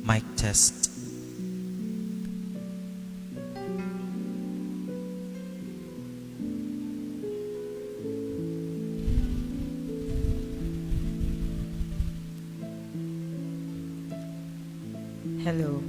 Mic test. Hello.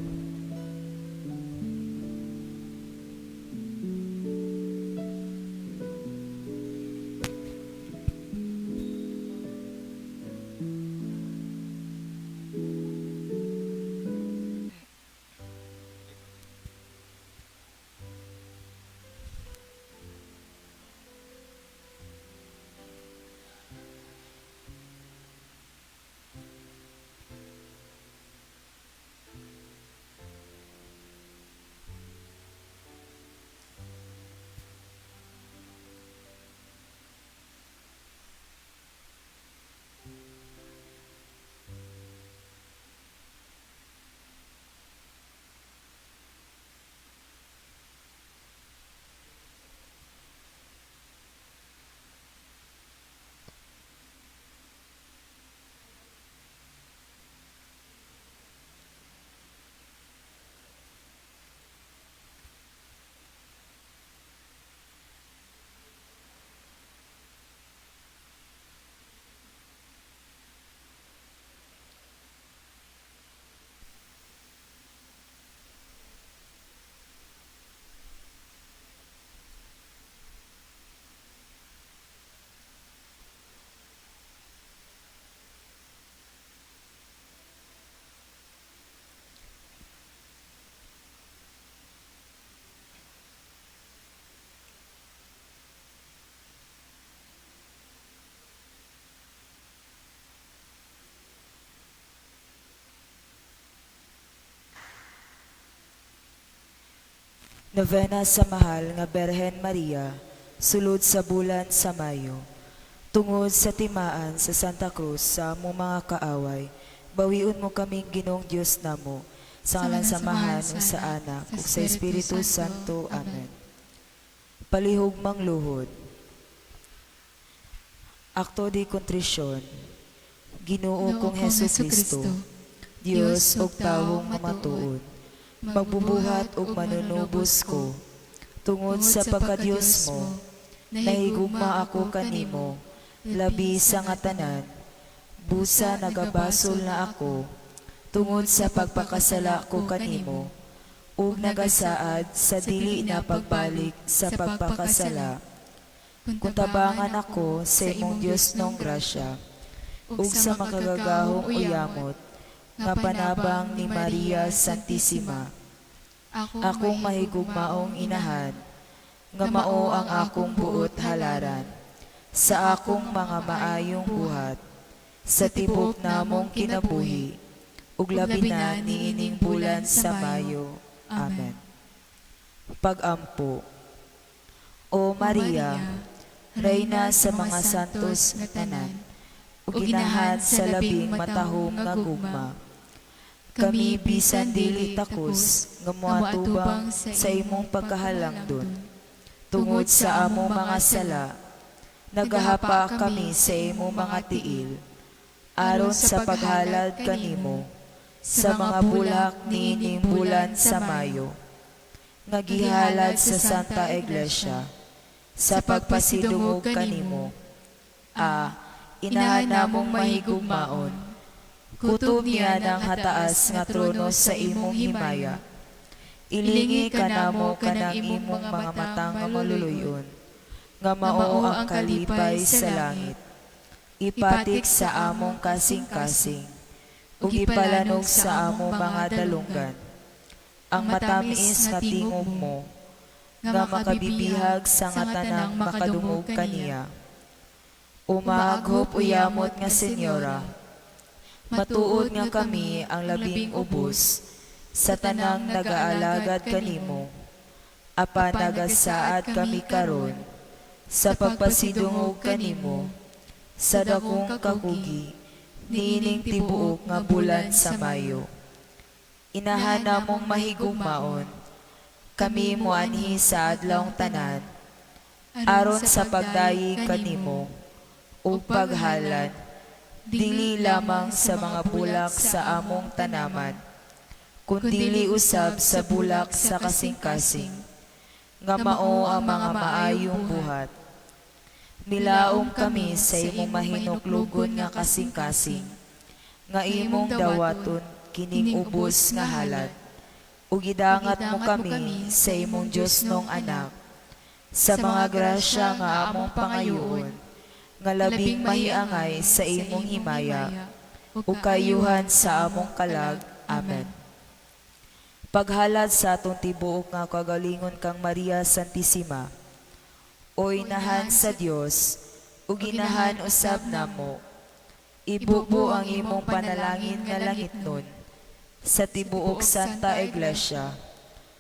Novena sa Mahal nga Berhen Maria, sulod sa bulan sa Mayo. Tungod sa timaan sa Santa Cruz sa among mga kaaway, bawion mo kaming Ginoong Dios namo, sa ngalan sa Amahan ug sa Anak ug sa Espiritu Santo. Amen. Palihog mangluhod. Acto de kontrisyon. Ginoo kong Hesus Kristo, Dios ug tawong matuod, magbubuhat ug manunubos ko, tungod sa pagkadiyos mo, nahigugma ako kanimo, labi sa nga tanan, busa nagabasol na ako, tungod sa pagpakasala ko kanimo, ug nagasaad sa dili na pagbalik sa pagpakasala. Kung tabangan ako sa imong Dios nong grasya, ug sa makagagahong uyamot, nga panabang ni Maria Santissima, akong mahigugmaong inahan, nga mao ang akong buot halaran, sa akong mga maayong buhat, sa tibok namong kinabuhi, ug labi na niining bulan sa Mayo. Amen. Pag-ampo. O Maria, Reyna sa mga santos nga tanan, ug ginahan sa labing matahom nga gugma, kami bisan dili takos nga moatubang sa imong pagkahalangdon, tungod sa among mga sala, nagahapa kami sa imong mga tiil, aron sa paghalad kanimo sa mga bulak niining bulan sa Mayo, nga gihalad sa Santa Iglesia, sa pagpasidungog kanimo. A, inahan namong mahigugmaon, kutob niya ng hataas nga trono sa imong himaya. Ilingi kanamo kanang imong mga matang nga maluluyon, nga mao ang kalipay sa langit. Ipatik sa among kasing-kasing, ug ipalanog sa among mga dalunggan, ang matamis nga tingog mo, nga makabibihag sa nga tanang makadungog kaniya. O maaghop uyamot nga Senyora, matuod nga kami ang labing ubos sa tanang nagaalagad kanimo, apan nagasaad kami karon sa pagpasidungog kanimo sa dakong kakugi niining tibuok nga bulan sa Mayo. Inahan namong mahigugmaon, kami moanhi sa adlawng tanan, aron sa pagdayeg kanimo ug paghalad, dili lamang sa mga bulak sa among tanaman, Kundili usab sa bulak sa kasing-kasing, nga mao ang mga maayong buhat. Milaom kami sa imong mahinuklugon nga kasing-kasing, nga imong dawaton kining ubos nga halad. Ug idangat mo kami sa imong Diosnong Anak, sa mga grasya nga among pangayoon, nga labing mahiangay sa imong himaya, ug kaayuhan sa among kalag. Amen. Paghalad sa atong tibuok nga kagalingon kang Maria Santissima, o Inahan sa Dios, ug inahan usab namo, ibubo ang imong panalangin nga langitnon sa tibuok Santa Iglesia,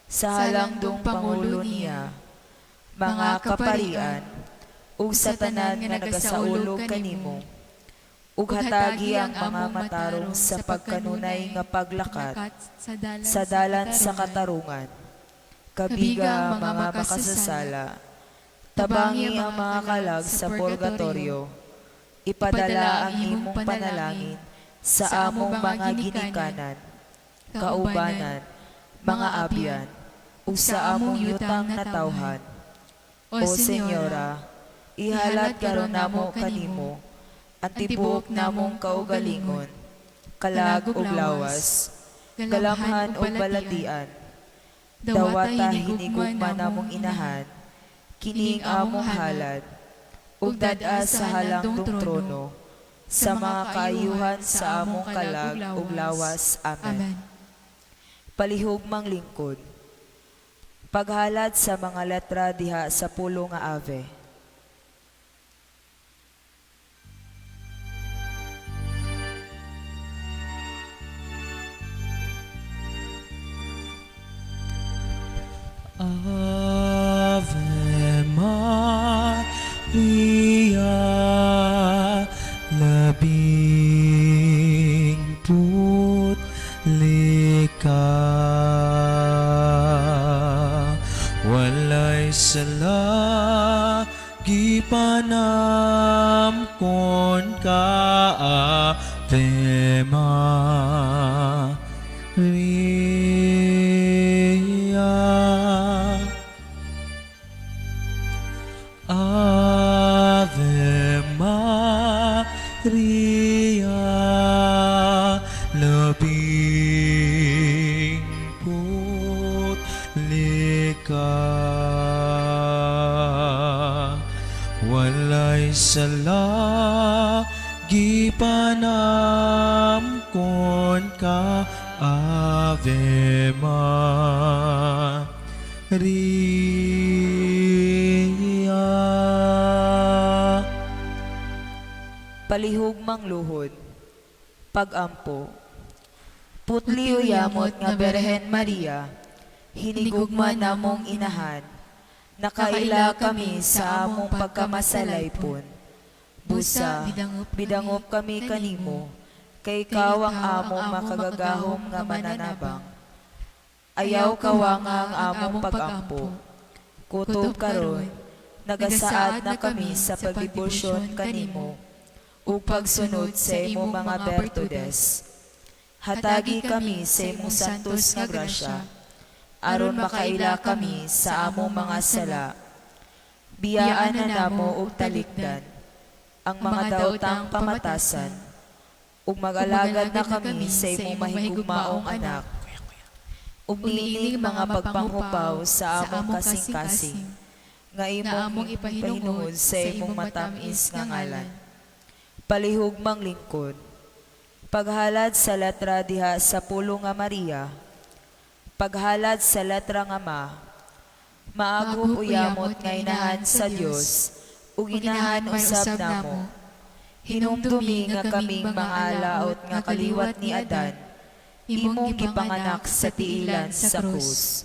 sa halangdong pangulo niya, mga kaparian, ug sa tanan nga nagasaulog kanimo, ug hatagi ang mga matarong sa pagkanunay nga paglakat sa dalan sa katarungan. Kabiga ang mga makasasala, tabangi ang mga kalag sa purgatorio, ipadala ang imong panalangin sa among mga ginikanan, kaubanan, mga abyan, ug sa among yutang natawhan. O Senyora, ihalad karon namo kanimo ang tibuok namong kaugalingon, kalag ug lawas, galamhan ug balatian. Dawata hinigugma namong inahan, kining among halad, ug dad-a sa halangdong trono, sa mga kaayuhan sa among kalag ug lawas. Amen. Amen. Palihugmang lingkod. Paghalad sa mga letra diha sa pulo nga Ave. Ave Maria, labing putli ka, walay sala, gipanamkon ka, Ave Maria. Ave Maria, labing putli ka, walay sala, gipanamkon ka, Ave Maria. Palihugmang luhod. Pagampo. Putli o yamot nga Berhen Maria, hinigugma namong inahan, nakaila kami sa among pagkamasalaypon. Busa, bidangop kami kanimo, kay ikaw ang among makagagahom nga mananabang. Ayaw kawanga ang among pagampo. Kutob karon, nagasaad na kami sa pagdebosyon kanimo, ug pagsunod sa imong mga bertudes. Hatagi kami sa imong santos nga grasya, aron makaila kami sa among mga sala. Biyaan na namo og talikdan ang mga daotang pamatasan, ug mag-alagad na kami sa imong mahigugmaong anak, ug niining mga pagpanghupaw sa among kasing-kasing, nga imong ipahinungod sa imong matamis nga ngalan. Palihugmang lingkod. Paghalad sa letra diha sa pulo nga Maria. Paghalad sa letra nga Ma. Maaghop o yamot nga inahan sa Dios ug inahan usab namo. Hinumdumi nga kaming mga laot nga kaliwat ni Adan, imong gipanganak sa tiilan sa krus.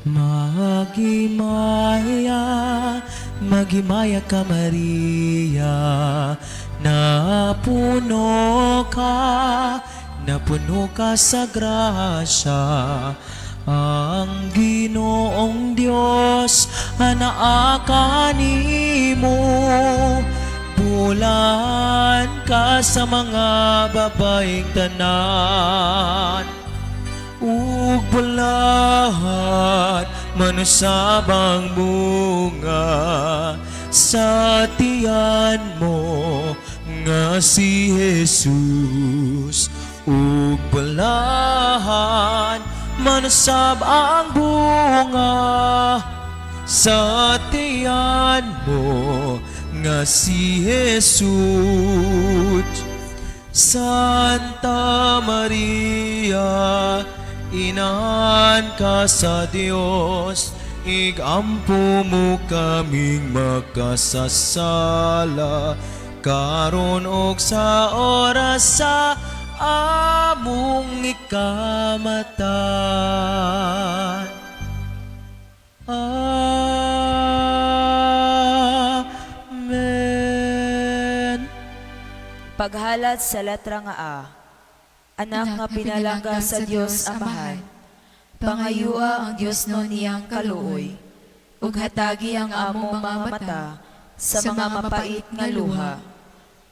Maghimaya, maghimaya ka, Maria, napuno ka sa grasya, Ang Ginoong Dios anaa kanimo, bulahan ka sa mga babaeng tanan ug bulahan man usab ang bunga sa tiyan mo nga si Jesus, ug bulahan man usab ang bunga sa tiyan mo nga si Jesus. Santa Maria, inahan ka sa Dios, igampo mo kaming makasasala, karon og sa oras sa among ikamatay. Amen. Paghalad sa letra nga A. Anak nga pinalangga sa Dios Amahan, pangayua ang Diosnon niyang kaluoy, ug hatagi ang among mga mata sa mga mapait nga luha,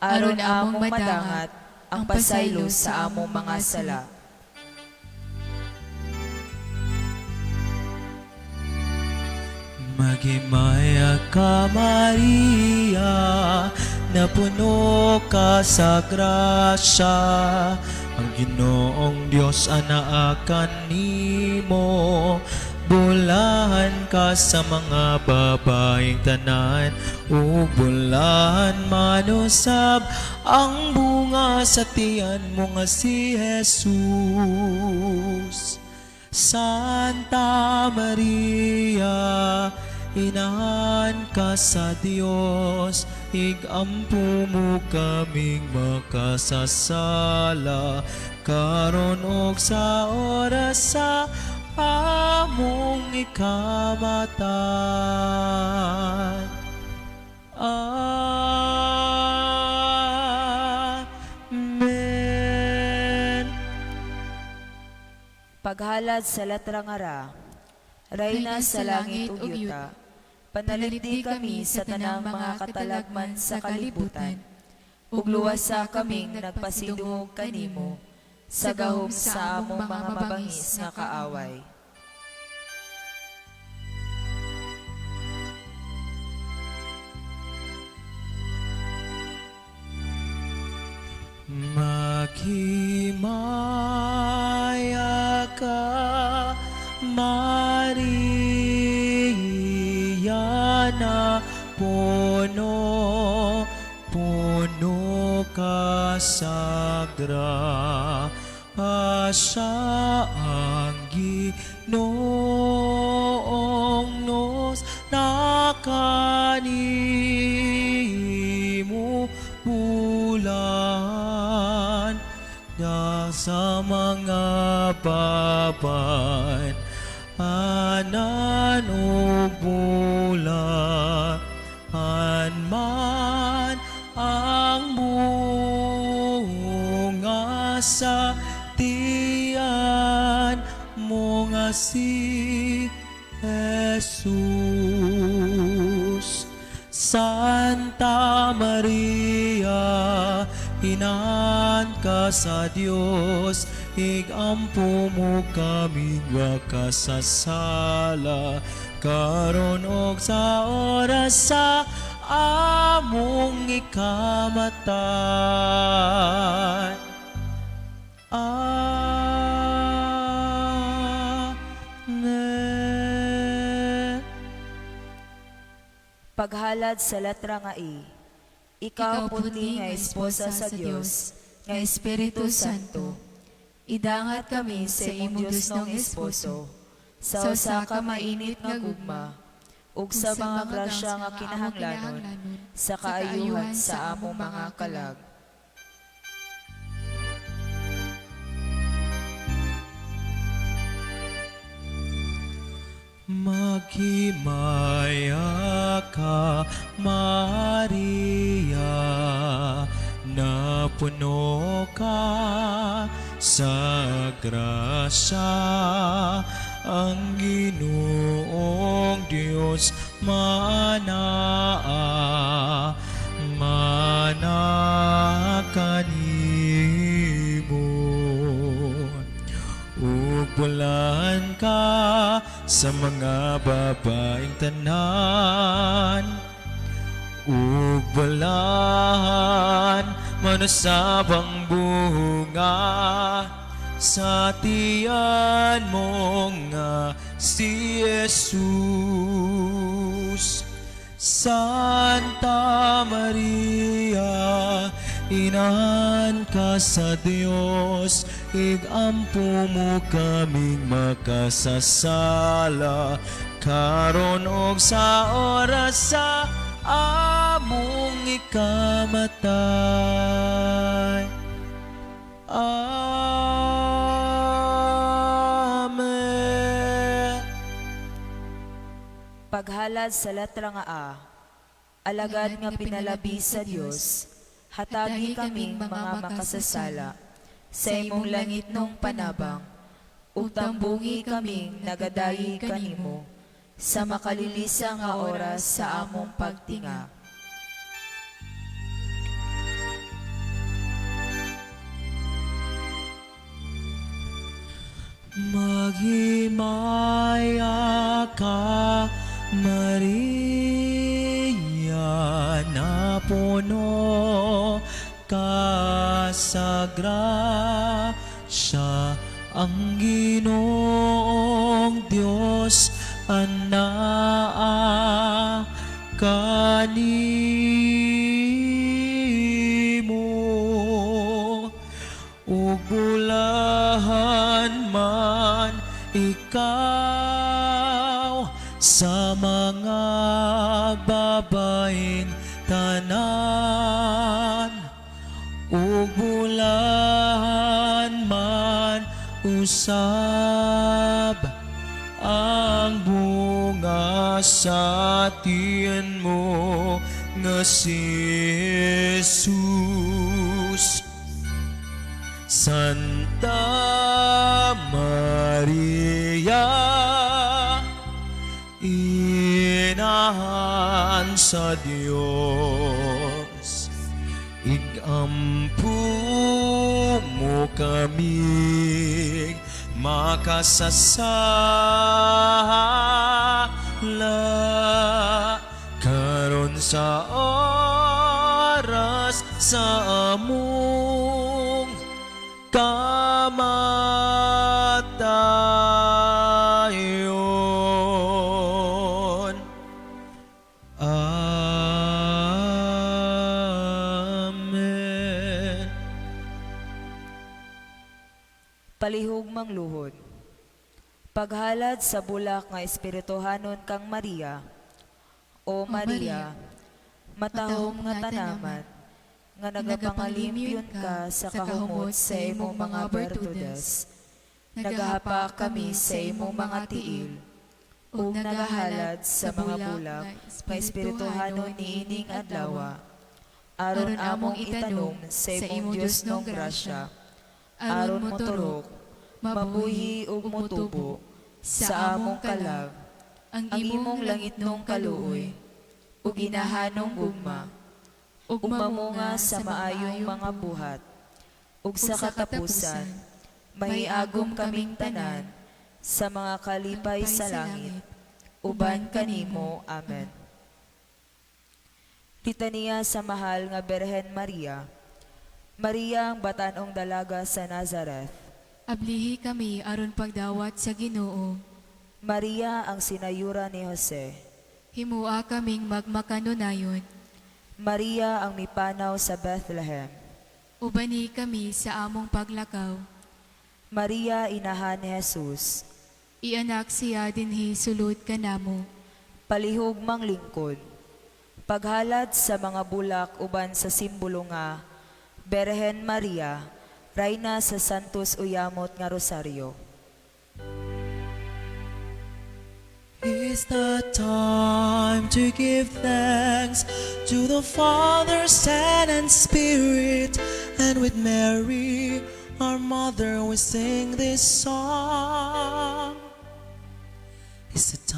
aron among madangat ang pasaylo sa among mga sala. Maghimaya ka, Maria, napuno ka sa grasya. Ang Ginoong Diyos anaa kanimo. Bulahan ka sa mga babaeng tanan, ug bulahan man usab ang bunga sa tiyan mo nga si Jesus. Santa Maria, inahan ka sa Dios, igampo mo kaming makasasala, karon og sa oras sa among ikamatay. Amen. Paghalad sa letra nga Ra. Reyna sa langit ug yuta, panalipdi kami sa tanang mga katalagman sa kalibutan, ug luwasa kaming nagpasidungog kanimo sa gahom sa among mga mabangis nga kaaway. Maghimaya ka, Maria, na puno, puno ka sa grasya, ang Ginoong nos nakanimo bulan da sa mga baban anan ug bulan man ang bunga sa tiyan mo nga si Jesus. Santa Maria, inahan ka sa Dios, igampo mo kaming makasasala, karon og sa oras sa among ikamatay. Amen. Paghalad sa letra nga I. Ikaw, putli nga esposa sa Dios, nga Espiritu Santo, idangat kami sa imong Diosnong esposo, sa usa ka mainit nga gugma, ug sa mga grasya nga kinahanglanon, sa kaayuhan sa among mga kalag. Maghimaya ka, Maria, napuno ka sa grasya. Ang Ginoong Dios manaa, mana kanimo. Ug bulahan ka sa mga babaeng tanan, ug bulahan man usab ang bunga sa tiyan mo nga si Jesus. Santa Maria, Inahan ka sa Dios, igampo mo kaming makasasala, karon og sa oras sa among ikamatay. Amen. Paghalad sa letra nga A, alagad nga pinalabi sa Dios, hatagi kaming mga makasasala sa imong langitnong panabang, ug tambungi kaming nagadayi kanimo sa makalilisa nga oras sa among pagtinga. Maghimaya ka, Maria, na puno ka sa grasya, ang Ginoong Diyos anaa kanimo, ug bulahan man ikaw sa mga babaeng tanan, ug bulahan man usab ang bunga sa tiyan mo nga si Jesus. Santa Maria, Inahan sa Dios, igampo mo kaming makasasala, karon sa oras sa among kamatayon. Amen. Palihog mangluhod. Paghalad sa bulak nga espirituhanon kang Maria. O Maria, matahom nga tanaman, nga nagapangalimpyun ka sa kahumot sa imong mga bertudes. Nagahapa kami sa imong mga tiil, ug nagahalad sa mga bulak nga espirituhanon niining adlaw, aron among itanom sa imong Diosnong grasya, aron moturok, mabuhi ug motubo sa among kalag ang imong langitnong kaluoy ug ginahanong gugma, ug mamunga sa maayong mga buhat, ug sa katapusan mahiagom kaming tanan sa mga kalipay sa langit uban kanimo. Amen. Litaniya sa Mahal nga Birhen Maria. Maria, ang batan-ong dalaga sa Nazareth, ablihi kami aron pagdawat sa Ginoo. Maria, ang sinayura ni Jose, himua kaming magmakanunayon. Maria, ang mipanaw sa Bethlehem, ubani kami sa among paglakaw. Maria, inahan ni Jesus, ianak siya dinhi sulod kanamo. Palihog manglingkod. Paghalad sa mga bulak uban sa simbolo nga Berhen Maria, Rayna sa Santos Uyamot nga Rosario. It's the time to give thanks to the Father, Son, and Spirit, and with Mary, our Mother, we sing this song.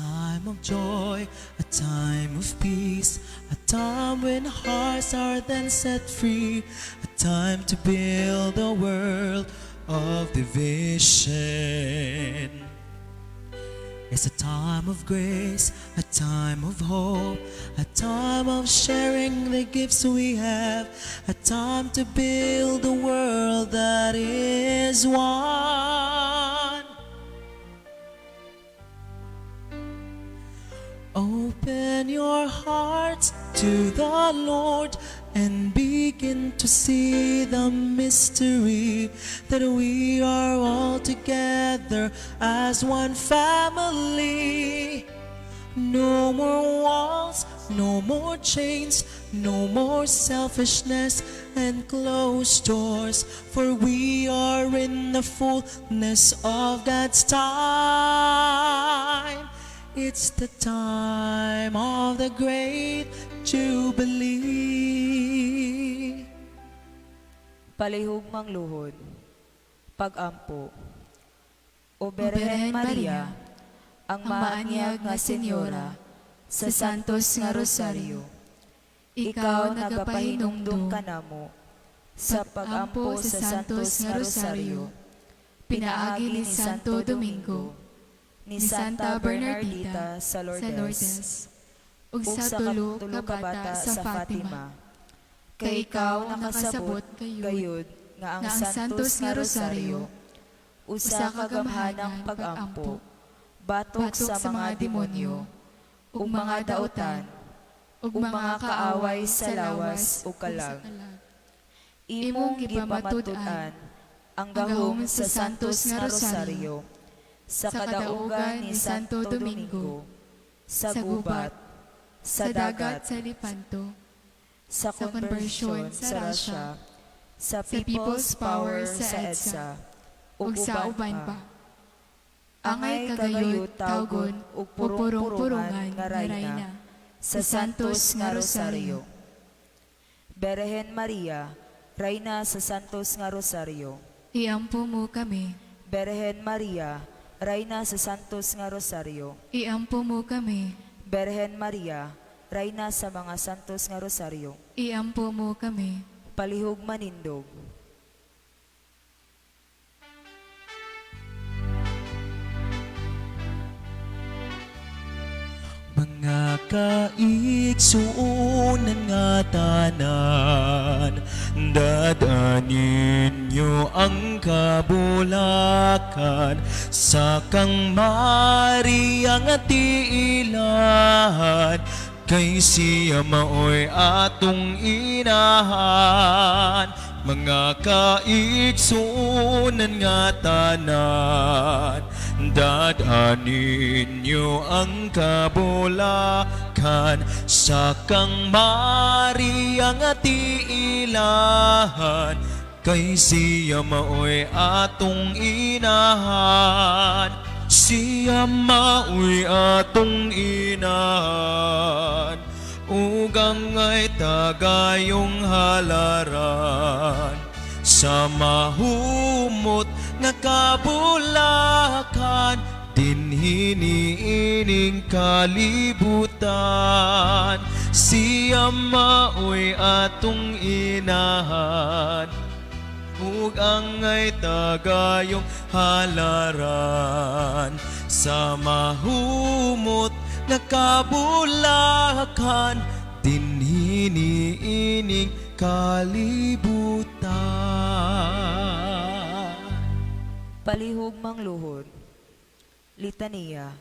time of joy, a time of peace, a time when hearts are then set free, a time to build a world of division. It's a time of grace, a time of hope, a time of sharing the gifts we have, a time to build a world that is one. Open your hearts to the Lord and begin to see the mystery that we are all together as one family. No more walls, no more chains, no more selfishness and closed doors, for we are in the fullness of God's time. It's the time of the great Jubilee. Palihog mangluhod. Pagampo. O O Berhen Berhen Maria, Maria, ang ang maanyag maanyag nga nga senyora senyora sa sa Santos Santos nga nga Rosaryo, Rosaryo, ikaw ikaw nagapahinumdum nagapahinumdum kanamo sa pagampo sa Santos nga Rosaryo, pinaagi ni Santo Domingo, ni ni Santa Santa Bernardita Bernardita sa sa Lourdes, Lourdes, ug ug sa sa tulo tulo ka ka bata bata sa sa Fatima. Fatima. Kay Kay ikaw ikaw nakasabot nakasabot gayud gayud nga ang nga ang Santos Santos nga nga Rosaryo Rosaryo usa usa ka ka gamhanang gamhanang pagampo pagampo, batok batok sa sa mga mga demonyo demonyo ug ug mga mga dautan dautan ug ug mga mga kaaway kaaway sa sa lawas lawas ug ug sa kalag. kalag. Imong Imong gipamatud-an gipamatud-an ang ang gahom gahom sa sa Santos Santos nga nga Rosaryo Rosaryo sa sa kadaugan kadaugan ni ni Santo Santo Domingo Domingo, sa sa gubat, gubat, sa sa dagat dagat, sa Lepanto, sa sa konbersyon konbersyon sa sa Russia, Russia, sa sa People's People's Power Power sa sa EDSA, EDSA, ug ug sa uban uban pa. pa. Angay Angay kagayud kagayud tawgon tawgon ug ug purong-purungan purong-purungan nga nga rayna rayna sa sa Santos Santos nga nga Rosaryo. Rosaryo. Berhen Maria, Rayna sa Santos nga Rosaryo. Iampo mo kami, Berhen Maria, Rayna sa Santos nga Rosaryo. iampo mo kami, Berhen Maria, Rayna sa mga Santos nga Rosaryo. iampo mo kami. Palihog manindog. Mga kaigsuonan nga tanan, dadanin ninyo ang kabulakan sa kang Maria nga tiilan, kay siya maoy atong inahan. Mga kaigsuonan nga tanan, dadanin ninyo ang kabulakan sa kang Maria nga tiilahan, kay siya maoy atong inahan. Siya maoy atong inahan, ug angay tagayong halaran sa mahumot nga kabulakan dinhi niining kalibutan. Siya maoy atong inahan, ug angay tagayong halaran sa mahumot nga kabulakan dinhi niining kalibutan. Palihog mangluhod. Litania.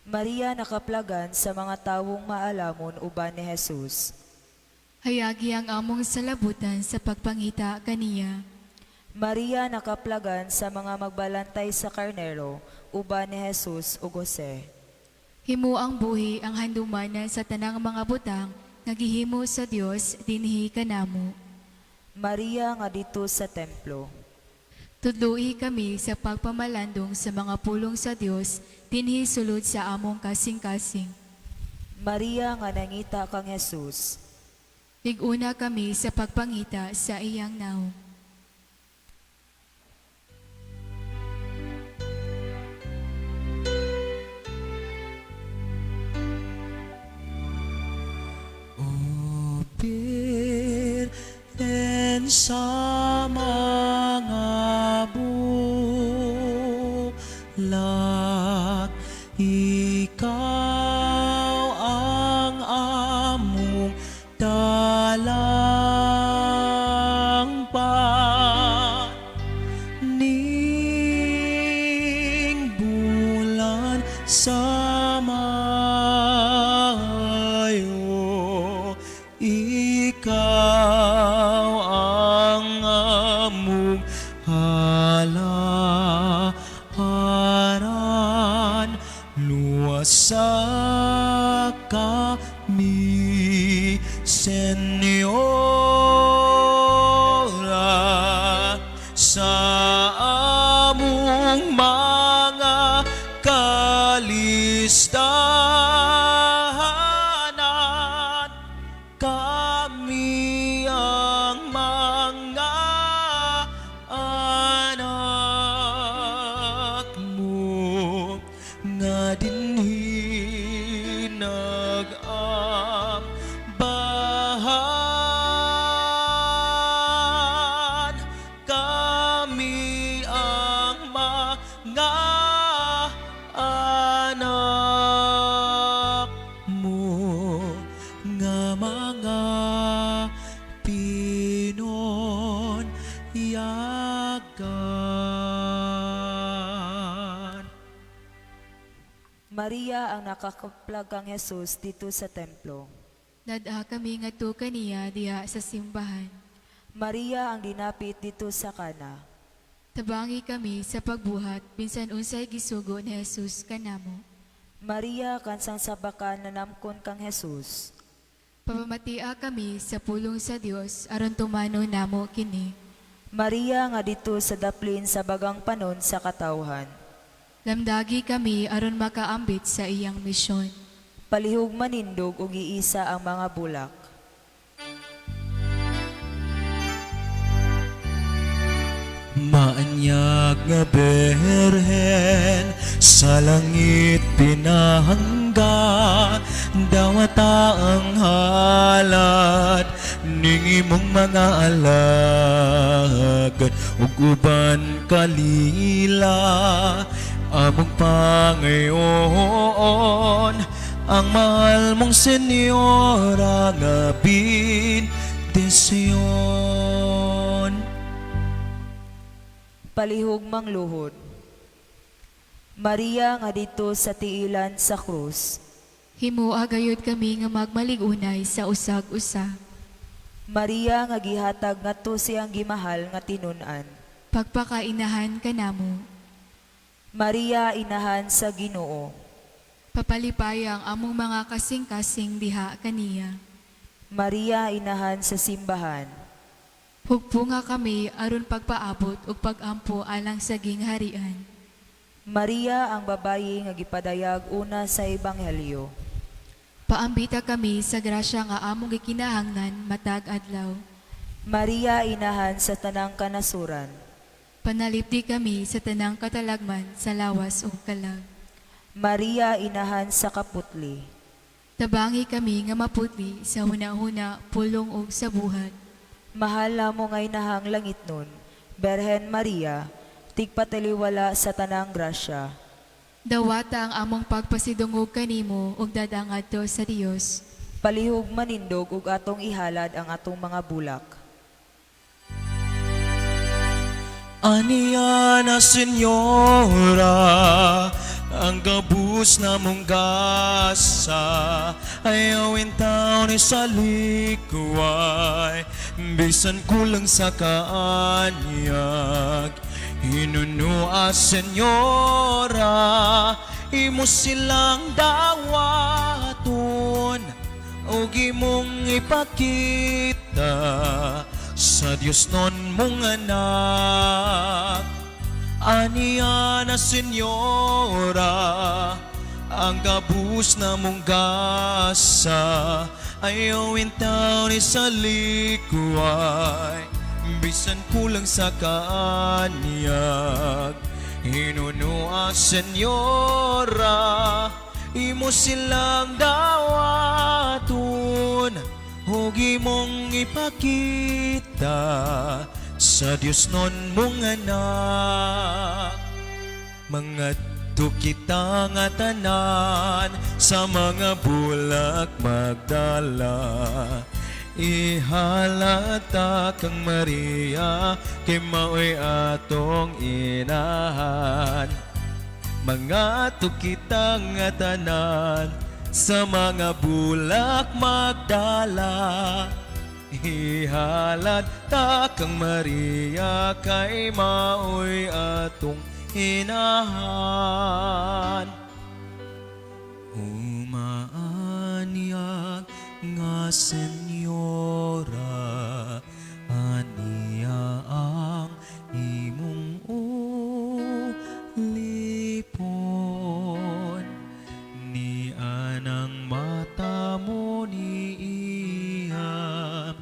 Maria nakaplagan sa mga tawong maalamon uban ni Jesus. Hayagi ang among salabutan sa pagpangita kaniya. Maria nakaplagan sa mga magbalantay sa karnero uban ni Jesus ug Jose. Himo ang buhi ang handumanan sa tanang mga butang nga gihimo sa Dios dinhi kanamo. Maria nga dito sa templo. Tudloi kami sa pagpamalandong sa mga pulong sa Dios dinhi sulod sa among kasing-kasing. Maria nga nangita kang Jesus. Tig-una kami sa pagpangita sa iyang nawong. Sa mga bulak, ikaw ang among dalangpan. Ning bulan sa Mayo, ikaw ang among halaran. Luwasa kami, Senyora, sa among mga kalistahanan. Kami ang mga anak mo nga dinhi nag-ambahan. Kami ang mga anak mo nga mga pinonyagan. Maria ang nakakaplag kang Jesus didto sa templo. Dad-a kami ngadto kaniya diha sa simbahan. Maria ang dinapit didto sa Kana. Tabangi kami sa pagbuhat bisan unsay gisugo ni Jesus kanamo. Maria kansang sabakan nanamkon kang Jesus. Pamamatia kami sa pulong sa Dios aron tumanon namo kini. Maria nga didto sa daplin sa bagang panon sa katawhan. Lamdagi kami aron makaambit sa iyang misyon. Palihog manindog ug iisa ang mga bulak. Maanyag nga berhen sa langit pinahangga, dawata ang halad ning imong mga alagad ug uban kalila. Among pangayoon ang mahal mong Senyora nga bendisyon. Palihog mangluhod. Maria nga didto sa tiilan sa krus. Himoa gayud kami nga magmalig-unay sa usag-usa. Maria nga gihatag ngadto siyang gimahal nga tinun-an. Pagpakainahan kanamo. Maria inahan sa Ginoo. Papalipaya ang among mga kasing-kasing diha kaniya. Maria inahan sa simbahan. Hugpunga kami aron pagpaabot ug pagampo alang sa gingharian. Maria ang babayi nga gipadayag una sa Ebanghelyo. Paambita kami sa grasya nga among gikinahanglan matag adlaw. Maria inahan sa tanang kanasuran. Panalipdi kami sa tanang katalagman sa lawas ug kalag. Maria inahan sa kaputli. Tabangi kami nga maputli sa hunahuna, pulong ug sa buhat. Mahal namo nga inahang langitnon, Berhen Maria, tigpataliwala sa tanang grasya. Dawata ang among pagpasidungog kanimo ug dad-a ngadto sa Dios. Palihog manindog ug atong ihalad ang atong mga bulak. Aniya na, Senyora, ang gabus na mong gasa. Ayaw taon ni sa likway, bisan kulang sa kaanyag. Hinunua, Senyora, imo silang dawaton o imong ipakita sa Diyos non mong anak. Aniya na, Senyora, ang gabus na mong gasa. Ayaw taon ni sa likway, bisan kulang sa kaanyag. Hinunua, Senyora, imo silang dawaton Ug imong ipakita sa Dios non mong anak. Mangadto kita nga tanan sa mga bulak magdala. Ihalad ta kang Maria, kay mao'y atong inahan. Mangadto kita nga tanan sa mga bulak magdala. Ihalad ta kang Maria, kay mao'y atong inahan. Umaanyag nga Senyora, aniya ang imong ulipon. Ni anang mata mo ni iya,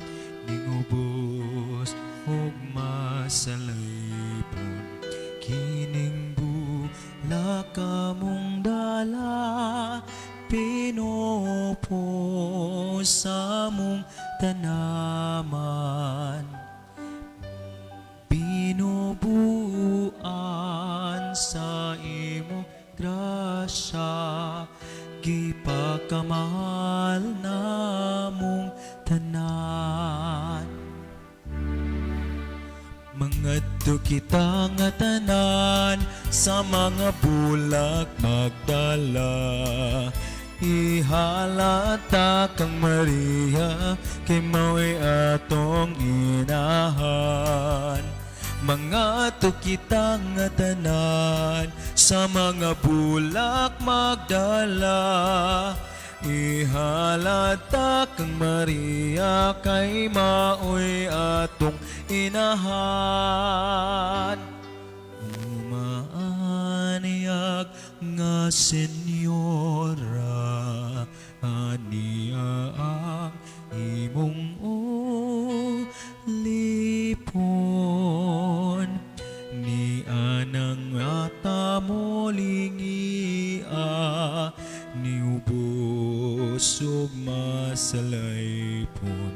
ningubos ug masalaypon. Kining bulak among dala, pinupo sa among tanaman. Binubuan sa imong grasya, gipakamahal namong tanan. Mangadto kita nga tanan sa mga bulak magdala. Ihalad ta kang Maria, kay mao'y atong inahan. Mangadto kita nga tanan sa mga bulak magdala. Ihalad ta kang Maria, kay mao'y atong inahan. Umaanyag nga Senyora, aniya ang imong ulipon. Ni anang mata mo lingia, niubos ug masalaypon.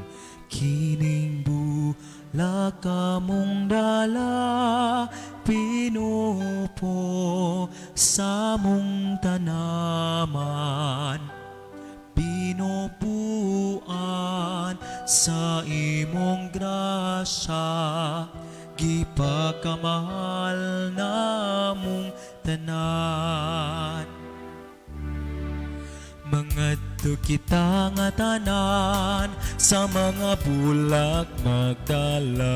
Kining bulak among dala, pinupo sa among tanaman. Binubuan sa imong grasya, gipakamahal namong tanan. Mangadto kita nga tanan sa mga bulak magdala.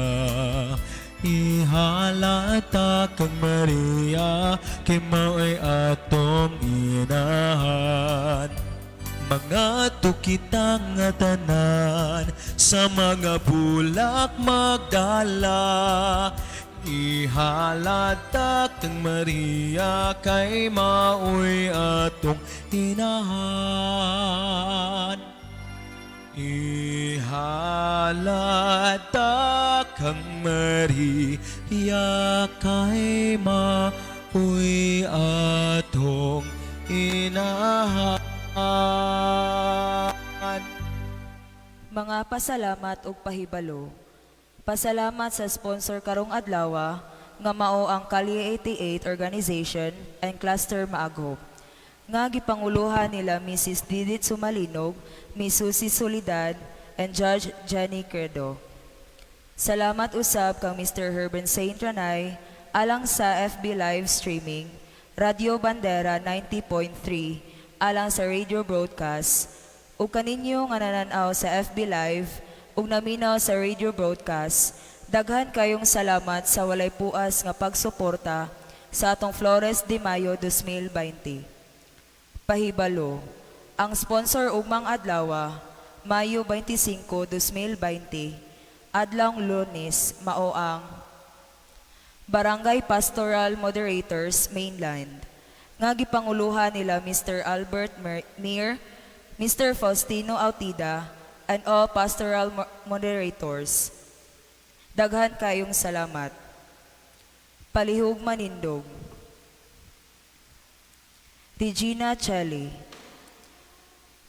Ihalad ta kang Maria, kay mao'y atong inahan. Mangadto kita nga tanan sa mga bulak magdala. Ihalad ta kang Maria, kay mao'y atong inahan. Ihalad ta kang Maria, kay mao'y atong inahan. Mga pasalamat ug pahibalo. Pasalamat sa sponsor karong adlaw nga mao ang Kalye 88 Organization and Cluster Maaghop, nga gipanguluhan nila Mrs. Didit Sumalinog, Miss Susie Solidad, and Judge Jenny Credo. Salamat usab kang Mr. Herben Saint Ranay alang sa FB live streaming, Radyo Bandera 90.3 alang sa radio broadcast, ug kaninyo nga nananaw sa FB Live ug naminaw sa radio broadcast. Daghan kayong salamat sa walay puas nga pagsuporta sa atong Flores de Mayo 2020. Pahibalo, ang sponsor ugmang adlaw, Mayo 25, 2020, adlawng Lunes, mao ang Barangay Pastoral Moderators Mainland, nga gipanguluhan nila Mr. Albert Mir, Mr. Faustino Autida, and all pastoral moderators. Daghan kayong salamat. Palihog manindog. Regina Celli,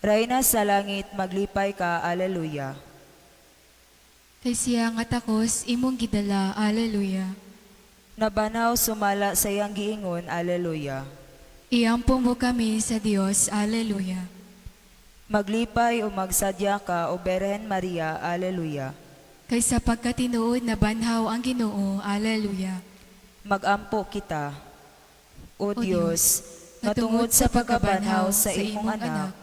Rayna sa langit, maglipay ka, Alleluia. Kay siya nga takos imong gidala. Alleluia. Nabanhaw sumala sa iyang giingon, Alleluia. Iampo mo kami sa Dios. Alleluia. Maglipay o magsadya ka, O Berhen Maria, Alleluia. Kay sa pagkatinuod nabanhaw ang Ginoo. Alleluia. Magampo kita, O O Dios, nga tungod sa pagkabanhaw sa imong anak,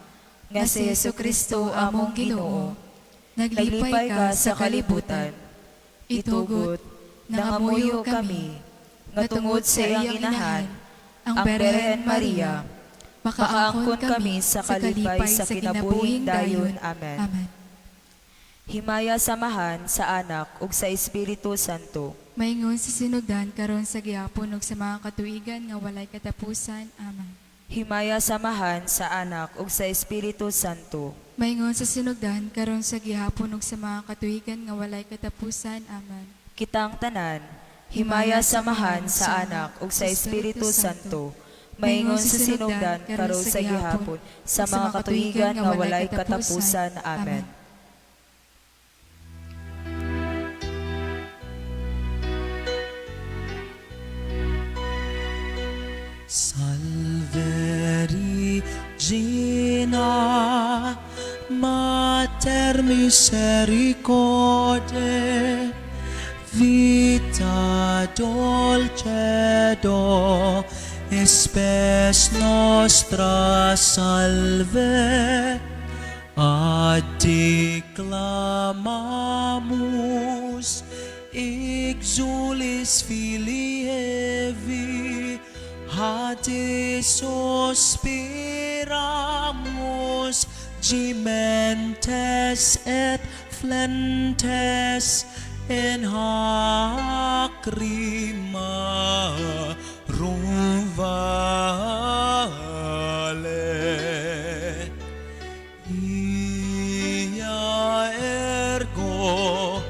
nga si Hesus Kristo among Ginoo, naglipay ka sa kalibutan. Itugot, nangamuyo kami, nga tungod sa iyang inahan, ang Berhen Maria, makaangkon kami sa kalipay sa kinabuhing dayon. Amen. Amen. Himaya sa Amahan, sa Anak, ug sa Espiritu Santo. Maingon sa sinugdan karon sa gihapon ug sa mga katuigan nga walay katapusan. Amen. Himaya sa Amahan, sa Anak, ug sa Espiritu Santo. Maingon sa sinugdan karon sa gihapon ug sa mga katuigan nga walay katapusan. Amen. Kitang tanan, himaya sa Amahan, sa Anak, ug sa Espiritu Santo. Maingon sa sinugdan karon sa gihapon, sa mga katuigan nga walay katapusan. Amen. Salve Regina, Mater misericordiae, vita dulcedo, spes nostra salve. Ad te clamamus, exules filii Evi, a te sospiramus, gementes et flentes in hac rimarum vale. Ia ergo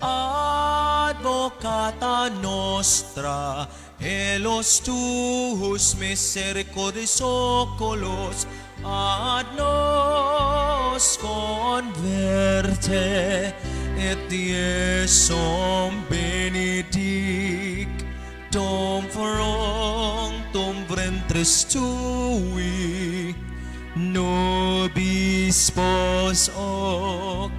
advocata nostra, elos tuus misericordis oculos ad nos converte, et Iesum benedic, dum fructum ventris tui, nobis post hoc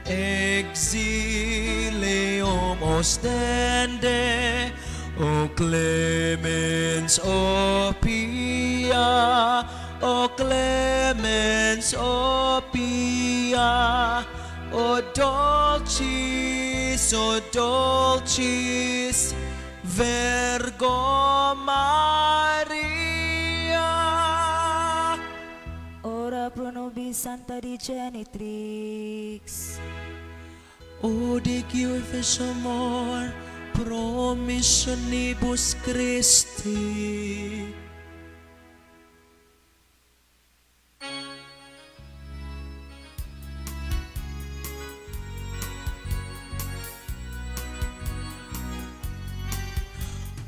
exilium ostende, O clemens, O pia, O clemens, O pia, O dulcis, O dulcis, Virgo Maria. Ora pro nobis Santa Dei Genitrix. O Dei amor, pro missionibus Christi.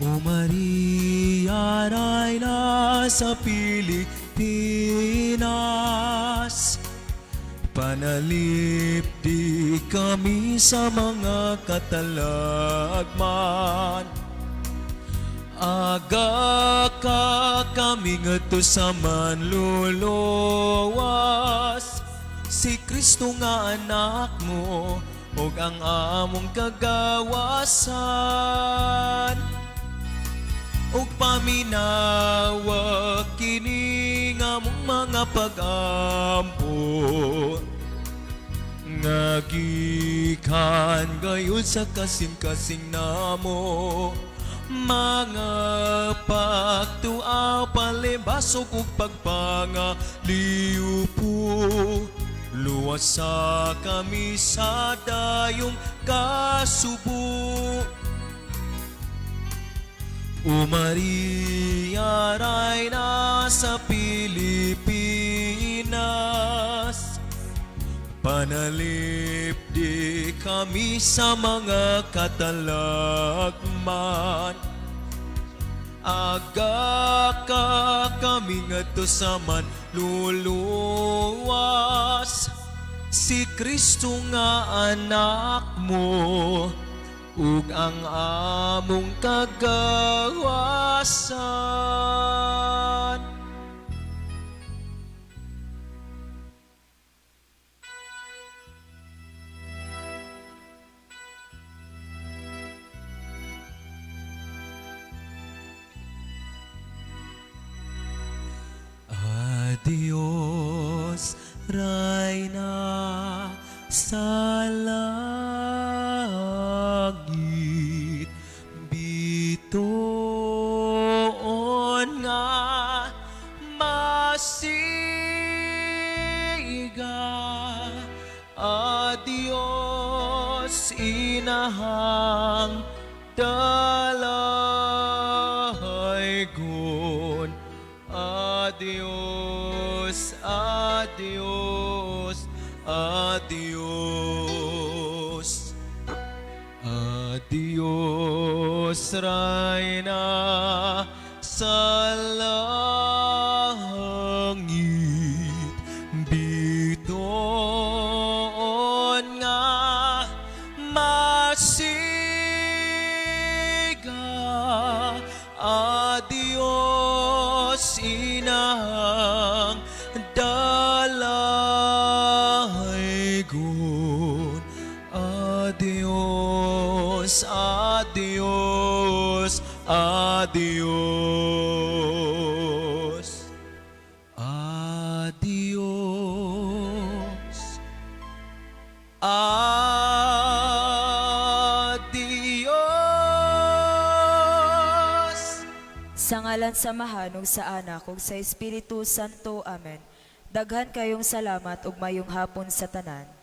O Maria, Reyna sa Pilipinas, panalipdi kami sa mga katalagman. Aga ka kami ngadto sa manluluwas, si Kristo nga anak mo, ug ang among kagawasan. Ug paminawa kini nga among mga pag-ampo, nga gikan gayud sa kasing-kasing namo, mga pagtuaw, palibasok ug pagpangaliupo. Luwasa kami sa dayong kasubo. O Maria, Reyna sa Pilipinas, panalipdi kami sa mga katalagman. Aga ka kami ngadto sa manluluwas, si Kristo nga anak mo ug ang among kagawasan. Adios, Reyna sa langit, bituon nga masiga. Adios, inahang dalaygon. Adios, adios, adios. Adios, Reyna sa langit, bituon nga masiga. Adios, inang dalaygon. Adios, adios, adios. Adios. Adios. Sa ngalan sa Amahan ug sa Anak ug sa Espiritu Santo. Amen. Daghan kayong salamat ug mayong hapon sa tanan.